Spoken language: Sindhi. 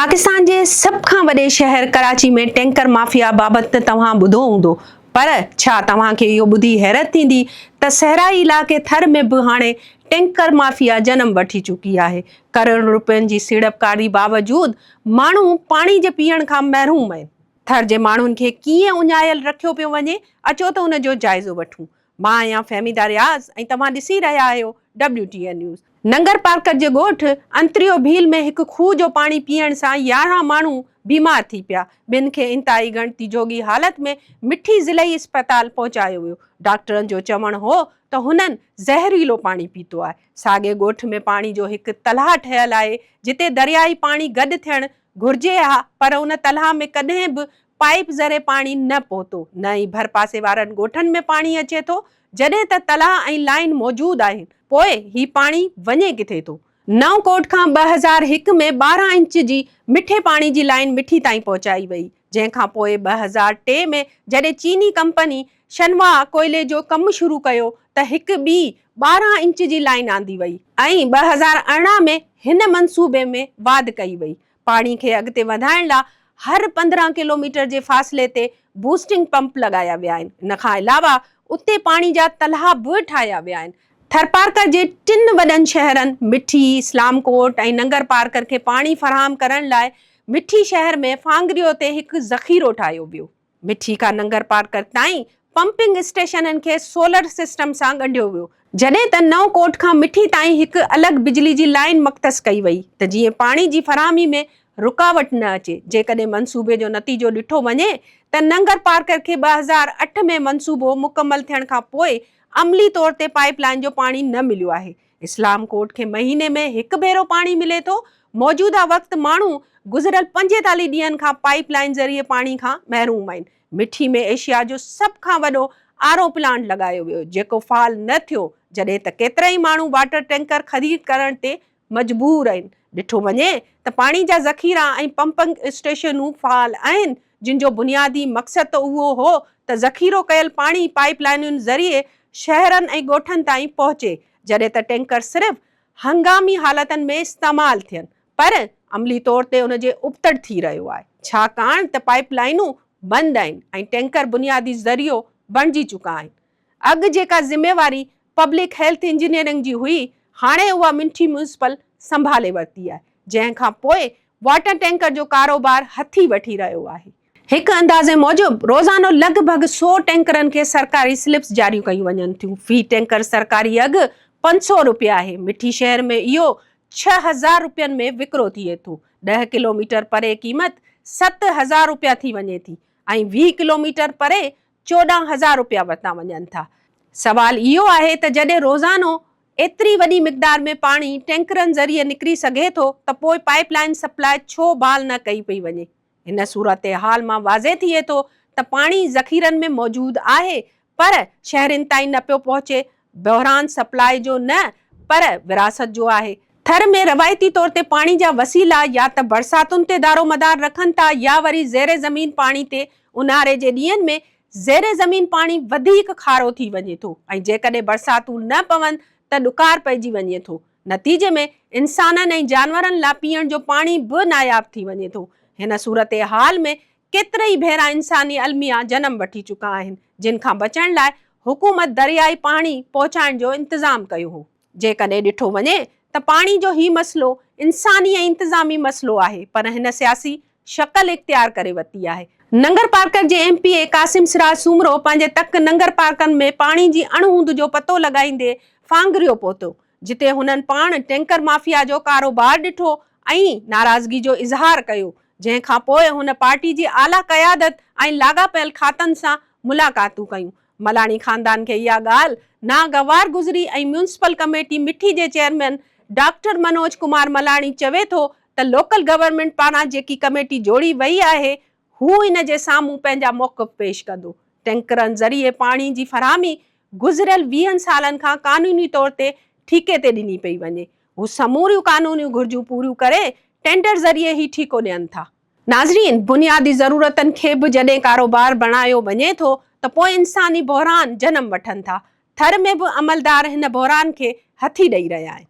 پاڪستان جي سڀ کان وڏي شهر ڪراچي ۾ ٽينڪر مافيا بابت ته توهان ٻڌو هوندو پر ڇا توهان کي اهو ٻڌي حيرت ٿيندي ته صحرائي علائقي ٿر ۾ به هاڻي ٽينڪر مافيا جنم وٺي چڪي آهي. ڪروڙين روپين جي سيڙپڪاري باوجود ماڻهو پاڻي جي پيئڻ کان محروم آهن. ٿر جي ماڻهن کي ڪيئن اڃايل رکيو پيو وڃي اچو ته ان جو جائزو وٺون. مان آهيان فهميده رياض ۽ توهان ڏسي رهيا آهيو W T N news. Nagar Parkar جي ڳوٺ انتريو ڀيل ۾ هڪ کوهه جو پاڻي پيئڻ سان 11 ماڻهو بيمار ٿي پيا، ٻن کي انتهائي ڳڻتي جوڳي حالت ۾ مٺي ضلعي اسپتال پهچايو ويو، ڊاڪٽرن جو چوڻ هو ته هنن زهريلو پاڻي پيتو آهي، ساڳئي ڳوٺ ۾ پاڻي جو هڪ تلاء ٺهيل آهي، جتي دريائي پاڻي گڏ ٿيڻ گهرجي ها پر ان تلاء ۾ ڪڏهن به پائيپ ذريعي پاڻي نه پهتو، نه ئي ڀرپاسي وارن ڳوٺن ۾ پاڻي اچي ٿو، جڏهن ته تلاء ۽ لائين موجود آهن، پوء هي پاڻي وڃي ڪٿي ٿو؟ نئون ڪوٽ کان 2001 ۾ 12 انچ جي مٺي پاڻي جي لائين مٺي تائين پهچائي وئي، جنهن کان پوء 2003 ۾ جڏهن چيني ڪمپني شنوا ڪوئلي جو ڪم شروع ڪيو ته هڪ ٻي 12 انچ جي لائين آندي وئي ۽ 2018 ۾ هن منصوبي ۾ واڌ ڪئي وئي. پاڻي کي اڳتي وڌائڻ لا هر 15 ڪلوميٽر جي فاصلي تي بوسٽنگ پمپ لڳايا ويا آهن. ان کان علاوه اتي پاڻي جا تلاء به ٺاهيا ويا آهن. ٿرپارڪر جي ٽن وڏن شهرن مٺي، اسلام ڪوٽ ۽ ننگرپارڪر کي پاڻي فراهم ڪرڻ لاء مٺي شهر ۾ ڦانگريو تي هڪ ذخيرو ٺاهيو ويو. مٺي کان ننگرپارڪر تائين پمپنگ اسٽيشنن کي سولر سسٽم سان ڳنڍيو ويو، جڏهن ته نئون ڪوٽ کان مٺي تائين هڪ الڳ بجلي جي لائين مختص ڪئي وئي ته جيئن پاڻي جي فراهمي ۾ رڪاوٽ نه اچي، جيڪڏهن منصوبي جو نتيجو ڏٺو وڃي ته ننگرپارڪر کي 2008 ۾ منصوبو مڪمل ٿيڻ کان پوء عملي طور تي پائيپ لائين جو پاڻي نه مليو آهي، اسلام ڪوٽ کي مهيني ۾ هڪ ڀيرو پاڻي ملي ٿو، موجوده وقت ماڻهو گذريل 45 ڏينهن کان پائيپ لائين ذريعي پاڻي کان محروم آهن، مٺي ۾ ايشيا جو سڀ کان وڏو آر او پلانٽ لڳايو ويو جيڪو فعال نه ٿيو، جڏهن ته ڪيترائي ماڻهو واٽر ٽينڪر خريد ڪرڻ تي مجبور آهن، ڏٺو وڃي ته پاڻي جا ذخيرا ۽ پمپنگ اسٽيشنون فعال آهن، جن جو بنيادي مقصد ته اهو هو ته ذخيرو ڪيل پاڻي پائيپ لائينن ذريعي شهرن ۽ ڳوٺن تائين پهچي، جڏهن ته ٽينڪر صرف هنگامي حالتن ۾ استعمال ٿين، پر عملي طور تي ان جي ابتڙ ٿي رهيو آهي، ڇاڪاڻ ته پائيپ لائينون بند آهن ۽ ٽينڪر بنيادي ذريعو بڻجي چڪا آهن. اڳ جيڪا ذميواري پبلڪ هيلٿ انجنيئرنگ جي هئي، هاڻي اها مٺي ميونسپل سنڀالي ورتي آهي، جنهن کان پوء واٽر ٽينڪر جو ڪاروبار هٿي وٺي رهيو آهي. هڪ اندازي موجب روزانو لڳ ڀڳ سئو ٽينڪرن کي سرڪاري سلپس جاري ڪيون وڃن ٿيون، في ٽينڪر سرڪاري اگهه 500 روپيا آهي، مٺي شهر ۾ اهو 6000 روپين ۾ وڪرو ٿئي ٿو، ڏهه ڪلوميٽر پري قيمت 7000 روپيا ٿي وڃي ٿي ۽ 20 ڪلوميٽر پري 14000 روپيا ورتا وڃن ٿا. سوال اهو آهي ته جڏهن روزانو ايتري وڏي مقدار ۾ پاڻي ٽينڪرن ذريعي نڪري سگهي ٿو ته پوء پائيپ لائين سپلاء ڇو بحال نه ڪئي پئي وڃي؟ هن صورتحال مان واضح ٿئي ٿو ته پاڻي ذخيرن ۾ موجود آهي پر شهرين تائين نه پيو پهچي، بحران سپلاء جو نه پر وراثت جو آهي. ٿر ۾ روايتي طور تي پاڻي جا وسيلا يا ته برساتن تي دارومدار رکن ٿا يا وري زير زمين پاڻي تي، اونهاري جي ڏينهن ۾ زير زمين پاڻي وڌيڪ کارو ٿي وڃي ٿو ۽ جيڪڏهن برساتون نه پون ته ڏڪار پئجي وڃي ٿو، نتيجي ۾ انسانن ۽ جانورن لا پيئڻ جو پاڻي به ناياب ٿي وڃي ٿو. هن صورتحال ۾ ڪيترائي ڀيرا انساني الميا جنم وٺي چڪا آهن، جن کان بچڻ لاء حڪومت دريائي پاڻي پهچائڻ جو انتظام ڪيو هو. جيڪڏهن ڏٺو وڃي ته پاڻي جو هي مسئلو انساني ۽ انتظامي مسئلو آهي پر هن سياسي شڪل اختيار ڪري ورتي آهي. ننگرپارڪر جي M P A Qasim Siraj Soomro پنهنجي تڪ ننگرپارڪر ۾ پاڻي جي اڻ هوند جو پتو لڳائيندي ڦانگريو پهتو، جتي هنن پاڻ ٽينڪر مافيا جو ڪاروبار ڏٺو ۽ ناراضگي جو اظهار ڪيو، جنهن کان پوء هن پارٽي جي اعليٰ قيادت ۽ لاڳاپيل کاتن سان ملاقاتون ڪيون. ملاڻي خاندان کي اها ڳالهه ناگوار گذري ۽ ميونسپل ڪميٽي مٺي جي چيئرمين ڊاڪٽر منوج ڪمار ملاڻي چوي ٿو ته لوڪل گورنمينٽ پاران جيڪي ڪميٽي جوڙي وئي آهي هو ان جي سامهون پنهنجا موقف پيش ڪندو. ٽينڪرن ذريعي پاڻي جي فراهمي گذريل ويهن سالن کان قانوني طور تي ٺيڪي تي ڏني پئي وڃي. هو سموريون قانوني گهرجون پوريون ڪري ٽينڊر ذريعي هي ٺيڪو ڏين ٿا. ناظرين! بنيادي ضرورتن کي به جڏهن ڪاروبار بڻايو وڃي ٿو ته پوء انساني بحران جنم وٺن ٿا. ٿر ۾ به عملدار هن بحران کي هٿي ڏئي رهيا آهن.